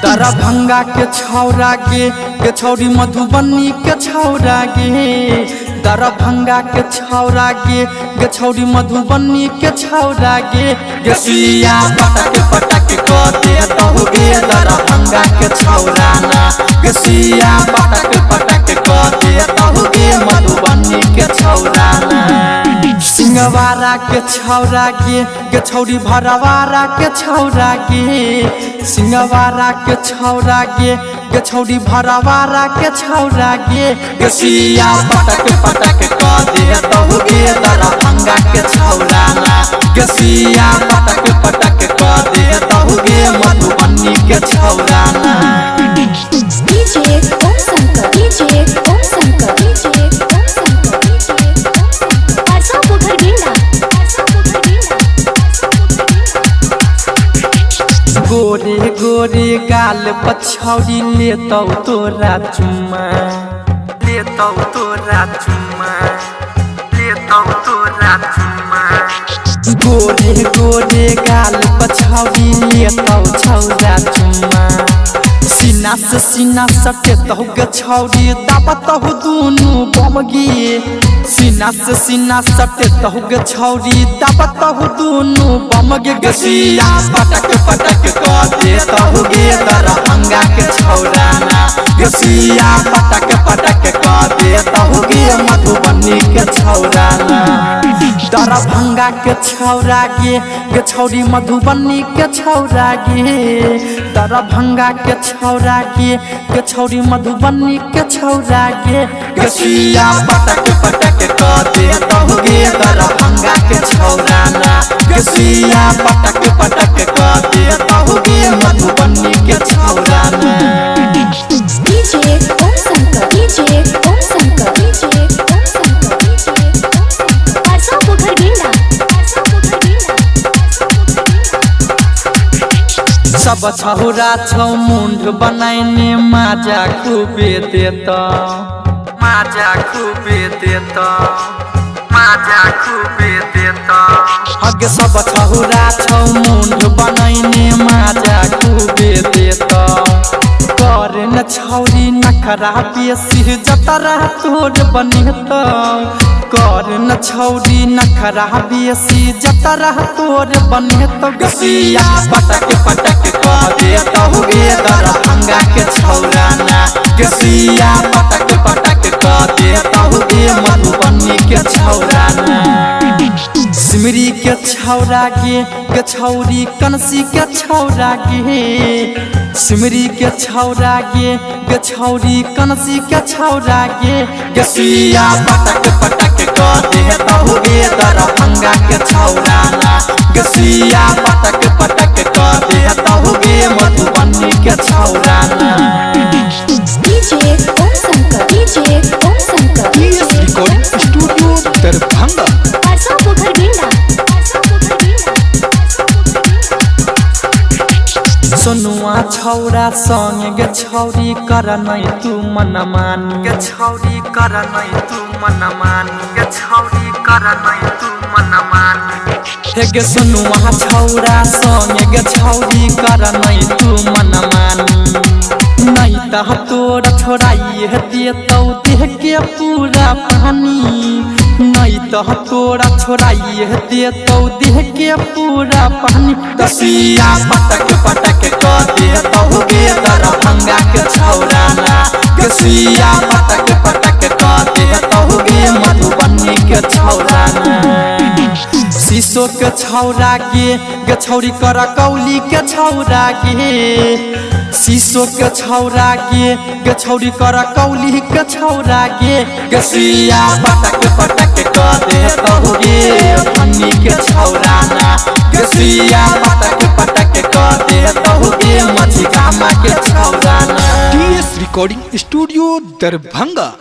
दरभंगा के छौरा गे, गे छौरी मधुबनी के छौरा गे। दरभंगा के छौरा गे, गे छौरी मधुबनी के छौरा गे। गे सुइया पटक पटक क दे तहु गे दरभंगा के छौरा ना। गे सुइया पटक पटक क दे तहु गे मधुबनी के छौरा ना। सिंहवारा के छौरा गे, गे छौरी भरवारा के छौरा गे। सिंहवारा के छौरा गे, गे छौरी भरवारा के छौरा गे। गे सुइया पटक पटक क दे तहु गे दरभंगा के छौरा ना। गे सुइया पटक पटक क दे तहु गे मधुबनी के छौरा ना। DJ Om Shankar, DJ Om Shankar, DJ Om Shankar, DJ Om Shankar. Parsa Pokhar Ginda, Parsa Pokhar Ginda, Parsa Pokhar Ginda. गोरे गोरे गाल पछौरी लेतौ तोरा चुम्मा, लेतौ तोरा चुम्मा, लेतौ तोरा चुम्मा। गोरे गोरे गाल पछौरी लेतौ छौरा चुम्मा। सीना से सीना सटेतौ गे छौरी दाबतौ दुनू बम गे। सीना से सीना सटेतौ गे छौरी दाबतौ दुनू बम गे। गे सुइया पटक पटक क देतौ गे दरभंगा के छौरा ना। गे सुइया पटक पटक क देतौ गे मधुबनी के छौरा ना। दरभंगा के छौरा गे, गे छौरी मधुबनी के छौरा गे। दरभंगा के छौरा गे, गे छौरी मधुबनी के छौरा गे। गे सुइया पटक पटक क देतौ गे दरभंगा के छौरा ना। गे सुइया पटक पटक क देतौ गे मधुबनी के छौरा ना। DJ Om Shankar, DJ Om Shankar, DJ Om Shankar, DJ Om Shankar. Parsa Pokhar Ginda, Parsa Pokhar Ginda, Parsa Pokhar Ginda. सब छौरा छौ मुंड बनाइने माजा खूबे देता, माजा खूबे देता, माजा खूबे देता। हग सब छौरा छौ मुंड बनाइने माजा खूबे देता। करे न छौरी नखरा बेसी जतरा तोर बनेता। कर न छौरी नखरा बेसी जतरा तोर बनेता। गे सुइया पटक पटक क देतौ गे दरभंगा के छौरा ना। गे सुइया पटक पटक क देतौ गे मधुबनी के छौरा ना। सिमरी के छौरा गे, गे छौरी कनसी के छौरा गे। सिमरी के छौरा गे, गे छौरी कनसी के छौरा गे। गे सुइया पटक पटक क देतौ गे दरभंगा के छौरा ना। गे सुइया पटक पटक क देतौ गे मधुबनी के छौरा ना। DJ Om Shankar, DJ Om Shankar, TS recording studio Darbhanga. Parsa Pokhar Ginda, Parsa Pokhar Ginda, Parsa Pokhar Ginda. Sonua छौरा संग गे छौरी कर नै तू मनमानी। गे छौरी कर नै तू मनमानी, गे छौरी कर नै तू मनमानी। हे गे सोनुआ छौरा संग गे छौरी कर नै तू मनमानी। नै त तोर छोड़ाइए देतौ देह के पूरा पानी। नै त तोरा छोड़ाइए देतौ देह के पूरा पानी। दसिया पटक पटक क देतौ गे दरभंगा के छौरा ना। गे सुइया पटक पटक क देतौ गे मधुबनी के छौरा ना। शीशो के छौरा गे, गे छौरी करकौली के छौरा गे। शीशो के छौरा गे, गे छौरी करकौली के छौरा गे। गे सुइया पटक पटक क देतौ गे फन्नी के छौरा ना। गे सुइया पटक पटक क देतौ गे मझिगामा के छौरा ना। TS recording studio Darbhanga.